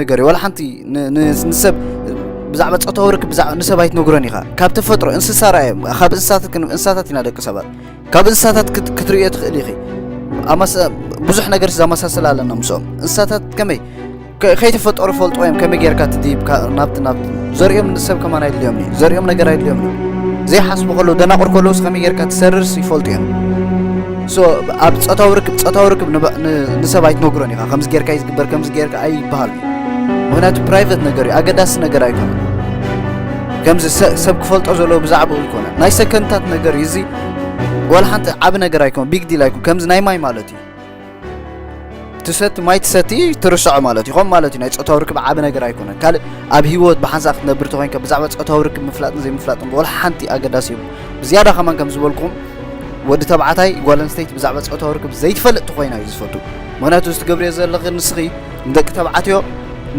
ነገር እዩ። ዋላ ሓንቲ ን- ን- ንሰብ ብዛዕባ ጾታዊ ርክብ ብዛዕባ ንሰብ ኣይትነግሮን ኢኻ። ካብ ተፈጥሮ እንስሳ ርኣዮም። ካብ እንስሳታት ክን- እንስሳታት ኢና ደቂ ሰባት። ካብ እንስሳታት ክት- ክትርእዮ ትኽእል ኢኺ። ኣማስ- ብዙሕ ነገር ዘመሳስል ኣለና ምስኦም። እንስሳታት ከመይ ከ- ከይተፈጠሩ ፈልጦ እዮም። ከመይ ጌርካ ትድይብ ካ- ናብቲ ናብቲ ዘርእዮም ንሰብ ከማን ኣይድልዮም እዩ። ዘርእዮም ነገር ኣይድልዮም እዩ። ዘይሓስቡ ከለዉ ደናቁር ከለውስ ከመይ ጌርካ ትሰርርስ ይፈልጡ እዮም። ሶ ኣብ ጾታዊ ርክብ ጾታዊ ርክብ ንብ- ን- ንሰብ ኣይትነግሮን ኢኻ። ከምዚ ጌርካ እዩ ዝግበር ከምዚ ጌርካ ኣይበሃል እዩ። ምክንያቱ ፕራይቨት ነገር እዩ። ኣገዳሲ ነገር ኣይኮነን። ከምዚ ሰ- ሰብ ክፈልጦ ዘለዎ ብዛዕባኡ ይኮነ ናይ ሰከንታት ነገር እዩ። እዚ ዋላ ሓንቲ ዓቢ ነገር ኣይኮን ቢግ ዲል ኣይኮን። ከምዚ ናይ ማይ ማለት እዩ። ትሰቲ ማይ ትሰቲ ትርስዖ ማለት እዩ። ከም ማለት እዩ። ናይ ጾታዊ ርክብ ዓቢ ነገር ኣይኮነን። ካልእ ኣብ ህይወት ብሓንሳእ ክትነብር ተኮይንካ ብዛዕባ ጾታዊ ርክብ ምፍላጥን ዘይምፍላጥን ዋላ ሓንቲ ኣገዳሲ እዩ። ብዝያዳ ከማን ከም ዝበልኩም ወዲ ተባዕታይ ጓል ኣንስተይቲ ብዛዕባ ጾታዊ ርክብ ዘይትፈልጥ ተኮይና እዩ ዝፈቱ። ምክንያቱ እዚ ትገብርዮ ዘለኺ ንስኺ ንደቂ ተባዕትዮ